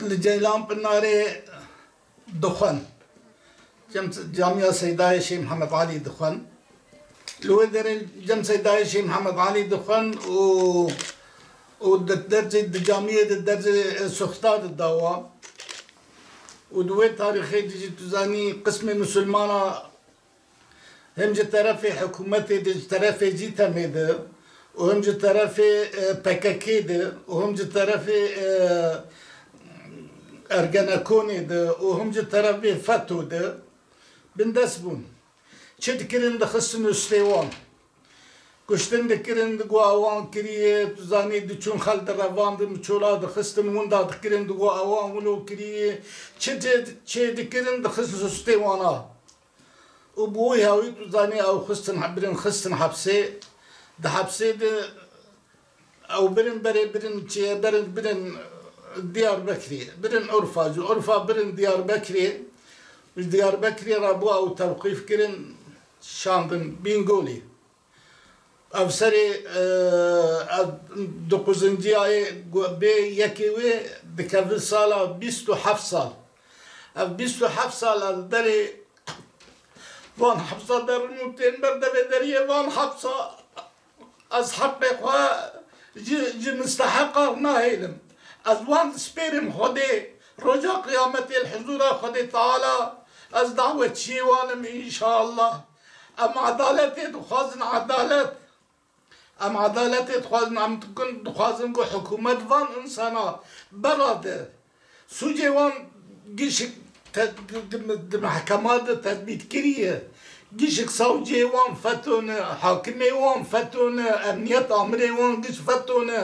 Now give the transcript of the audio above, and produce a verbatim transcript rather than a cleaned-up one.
Li Ceylan Pinarê dixwin. Cem, Camiya Seydayê Şêx Mihemed Alî dixwin. Li wê derê cem Seydayê Şêx Mihemed Alî dixwin û, û di derzê, di camiyê de derzê, e, soxta de dawa. Û di wê tarîxê de jî tu zanî qismê misilmana hem ji terefê hikûmetê de, ji terefê CÎTEMê de û hem ji terefê, e, P K K de û hem ji terefê, e, Ergenekonê de û hem ji terefê feto de bindest bûn. Çi dikirin, dixistin û stê wan. Kuştin dikirin, digo ewan kiriye, tu zanî diçûn xel direvandin, çola dixistin, winda dikirin, digo ewan wilo kiriye. Çi çê, çê dikirin, dixistin û stê wana. Û bi wî hawî tu zanî ew xistin, birin xistin hepsê. Di hepsê de ew birin berê, birin çiyê, birin, birin Diyarbekirê, birin Urfa, ji Urfa birin Diyarbekirê. Ji Diyarbekirê re bû ew tewqîf kirin, şandin Bîngolî. Ev serê, e, ev dokuzinciyayê gu-, bê yekê wê dikeve sala bîst û heft sal. Ev bîst û heft sal ez derê van hepsa derim û tên ber devê deriyê van hepsa. Ez heqê xwe ji, ji misteheqan nahêlim. Ez wan dispêrim Xwedê, roja qiyametê li huzûra Xwedê Teala ez dawetçiyê wan im înşallah. Em edaletê dixwazin, edalet. Em edaletê dixwazin, em dikin, dixwazin ku hikûmet van insana berade. Sûcê wan gişik te-, di, di, di mehkema de tetbît kiriye. Gişik sawcê wan feto ne, hakimê wan feto ne, emniyet amirê wan giş feto ne.